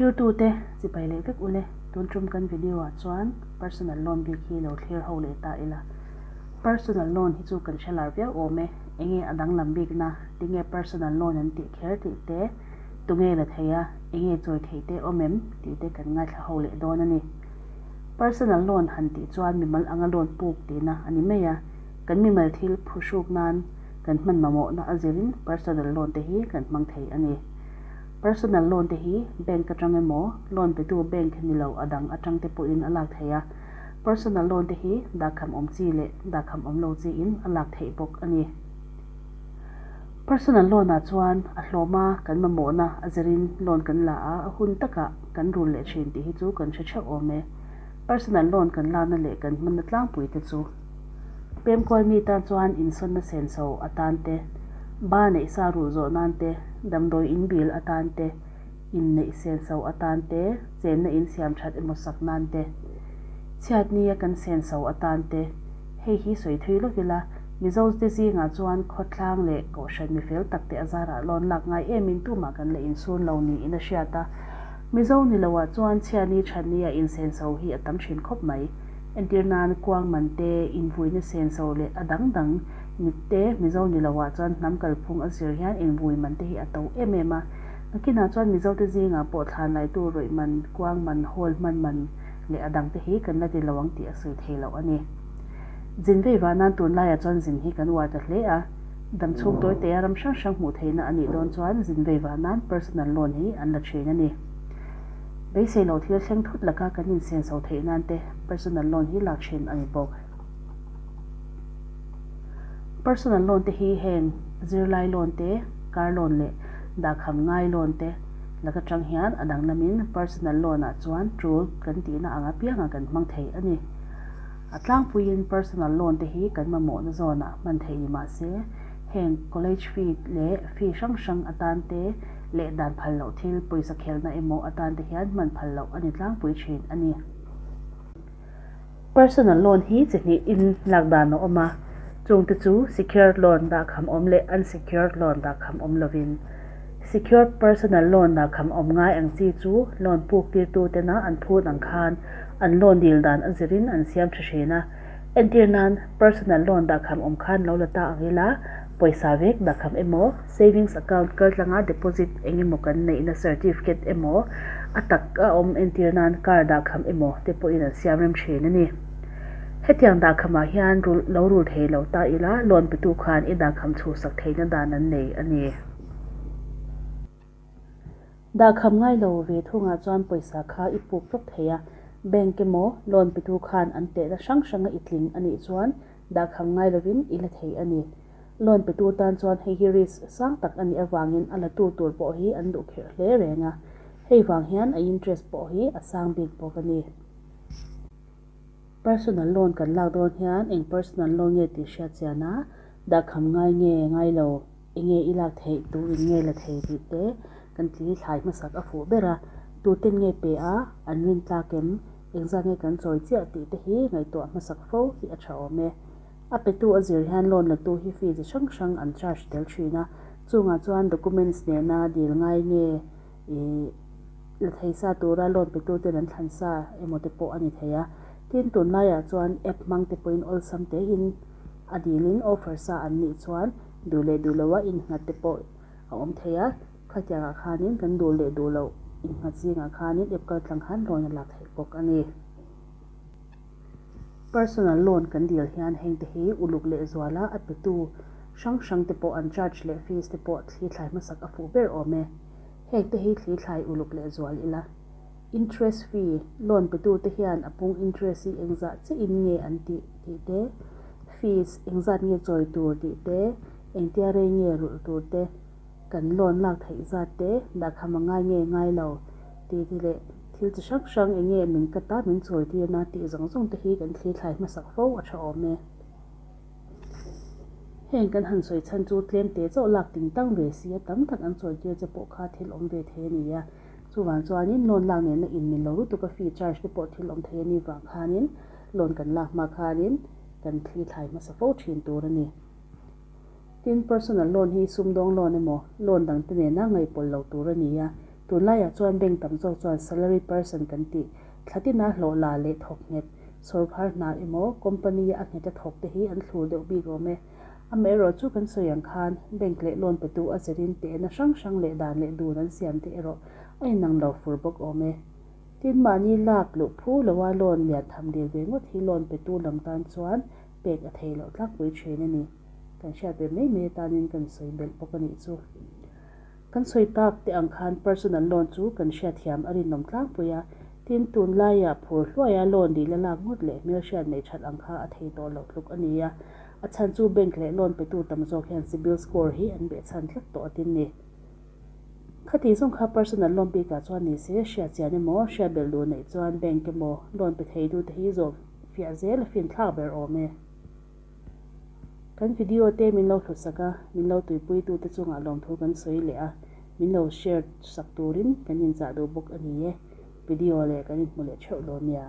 Thlirtute chipai leh vek ule, tun tum kan video ah chuan personal loan bik hi lo thlir ho leh ta ila. Personal loan hi chu kan hre lar viau awm e, enge a danglam bikna, tinge personal loan an tih kher tih te, tunge la thei a, enge chawi theih te awm em tih te kan ngaithla ho leh dawn a ni. Personal loan han tih chuan mimal anga loan puk tihna a ni mai a, kan mimal thil phuhruk nan kan hman mamawhna a zirin personal loan te hi kan hmang thei a ni. Personal loan te hi bank atang emaw, loan petu bank ni lo a dang atang te pawhin a lak theih a. Personal loan te hi dahkham awm chi leh dahkham awm lo chiin a lak theih bawk a ni. Personal loan ah chuan a hlawma kan mamawhna a zirin loan kan la a, a hun takah kan rul leh thin tih hi chu kan hre theuh awm e. Personal loan kan lakna leh kan hmanna tlangpui te chu pemkual mi tan chuan insawnna senso atan te, ba neih sa rulh zawh nan te, damdawi in bil atan te, inneih senso atan te, chenna in siam that emaw sak nan te, chhiatnia kan senso atan te, hei hi sawi thui lawk ila, Mizo te zingah chuan khawtlang leh kohhran mi fel tak te a zarah loan lak ngai emin tumah kan la insun lo niin a hriat a. Mizo ni loah chuan chhiatni thatnia insenso hi a tam thin khawp mai. Entir nan kuang man te, invuina senso leh a dang dang mit te Mizo ni loah chuan hnam kalphung a zir hian invui man te hi a to em em a. Nakinah chuan Mizo te zingah pawh thlan laitu rawih man, kuang man, hall hman man leh a dang te hi kan la ti lo ang tih a sawi thei loh a ni. Zin vei vah nan tunlaiah chuan zin hi kan uar ta hle a, dam chhung tawi tea ram hrang hrang hmuh theihna a nih dawn chuan zin vei vah nan personal loan hi an la thin a ni. Beisei lo thil thleng thut laka kan insenso theih nan te personal loan hi lak thin a ni bawk. Personal loan te hi heng zirlai loan te, car loan leh dahkham ngai loan te laka tang hian a danglamin personal loan ah chuan tul kan tihna ang apiangah kan hmang thei a ni. A tlangpuiin personal loan te hi kan mamawhna zawnah hman theih ni mah se, heng college fee leh fee hrang hrang atan te leh dan phal loh thil pawisa khelna emaw atan te hian hman phal loh a ni tlangpui thin a ni. Personal loan hi chi hnih in lak dan a awm a, chungte chu secured loan dahkham awm leh unsecured loan dahkham awm lovin. Secured personal loan dahkham awm ngai ang chi chu loan puk tirtu tena an phut ang khan An loan dil dan a zirin an siam tha thin a. Entir nan, personal loan dahkham awm khan lo la ta ang ila, pawisa vek dahkham emaw, savings account kaltlanga deposit eng emaw kan neihna certificate emaw, a tak a awm entir nan car dahkham emaw te pawhin an siam rem thin a ni. Hetiang dahkhamah hian rulh lo rul thei lo ta ila, loan petu khan i dahkham chhuhsak theihna dan an nei a ni. Dahkham ngai lo ve thungah chuan pawisa kha i puk tlawk thei a, bank emaw loan petu khan an tehna hrang hranga i tling a nih chuan dahkham ngai lovin i la thei a ni. Loan petu tan chuan hei hi risk sang tak a nih avangin a latu tur pawh hi an duh khirh hle reng a, hei vang hian a interest pawh hi a sang bik bawk a ni. Personal loan kan lak dawn hian eng personal loan nge tih hriat chian a, dahkham ngai nge ngai lo. Enge i lak theih, tu in nge la thei tih te kan tli thlai hmasak a fuh ber a, tu ten nge pe a, an rin tlak em, engzat nge kan chawi chiah tih te hi ngaihtuah hmasak fo hi a tha awm e. A petu a zir hian loan latu hi fee chi hrang hrang an charge tel thin a, chungah chuan documents nena dil ngai nge ih la thei sa tura loan petu ten an thlan sa emaw te pawh a ni thei a, tin tunlaiah chuan app hmang te pawhin awlsam tein a dilin offer sa an nih chuan duh leh duh loha innghat te pawh a awm thei a, khatiangah khanin kan duh leh duh loh innghat zingah khanin app kal tlang khan loan a lak theih bawk a ni. Personal loan kan dil hian heng te hi uluk leh zuala a petu hrang hrang te pawh an charge leh fees te pawh thli thlai hmasak a fuh ber awm e. Heng te hi thli thlai uluk leh zual ila. Interest fee, Loan petute hian a pung interest hi engzah chiah in nge an tih tih te, fees engzat nge chawi tur tih te, engtia rei nge rulh tur te, kan loan lak theih zat te, dahkham a ngai nge ngai lo tih te leh thil chi hrang hrang eng nge min cut a min chawi tirna tih zawng zawng te hi kan thli thlai hmasak fo a tha awm e. Heng kan han sawi chhan chu tlem te chauh lak ting tang ve si a tam tak an chawi tir che pawh kha thil awm ve thei a ni a. Chuvang chuanin loan lak nena in mil lo lutuk a fee charge te pawh thil awm thei a ni vang khanin loan kan lak hma khanin kan thli thlai hmasa fo thin tur a ni. Tin, personal loan hi sumdawng loan emaw loan dang te nena ngaihpawlh loh tur a ni a. Tunlaiah chuan bank tam zawk chuan salaried person kan tih thlatina hlawh la leh thawk nghet, sawrkhar hna emaw company a nghet a thawk te hi an thlur deuh bik awm e. Amaherawh chu kan sawi ang khan bank leh loan petu a zirin tehna hrang hrang leh dan leh dun an siam te erawh a inang lo fur bawk awm e. Tin, mahni lak luh phu loa loan lian tham dil ve ngawt hi loan petu lam tan chuan pek a thei loh tlakpui thin a ni. Kan hriat ve mai mai atanin kan sawi belh bawk a nih chu. Kan sawi tak te ang khan personal loan chu kan hriatthiam a rinawm tlangpui a, tin tunlaiah phur hluaia loan dil a lak ngawt leh hmelhriat neih that ang kha a thei tawh loh tluk a ni a, a chhan chu bank leh loan petu tam zawk hian CIBIL score hi an behchhan tlat tawh a tin ni. Khati zawng kha personal loan bikah chuan ni se hriatchian emaw hriatbelh duh neih chuan bank emaw loan pe thei dute hi zawh fiah zel a finthlak ber awm e. Kan video te min lo hlusak a, min lo tuipui tute chungah lawmthu kan sawi leh a, min lo share sak turin kan inchah duh bawk a ni e. Video leh kan inhmu leh theuh dawn nia.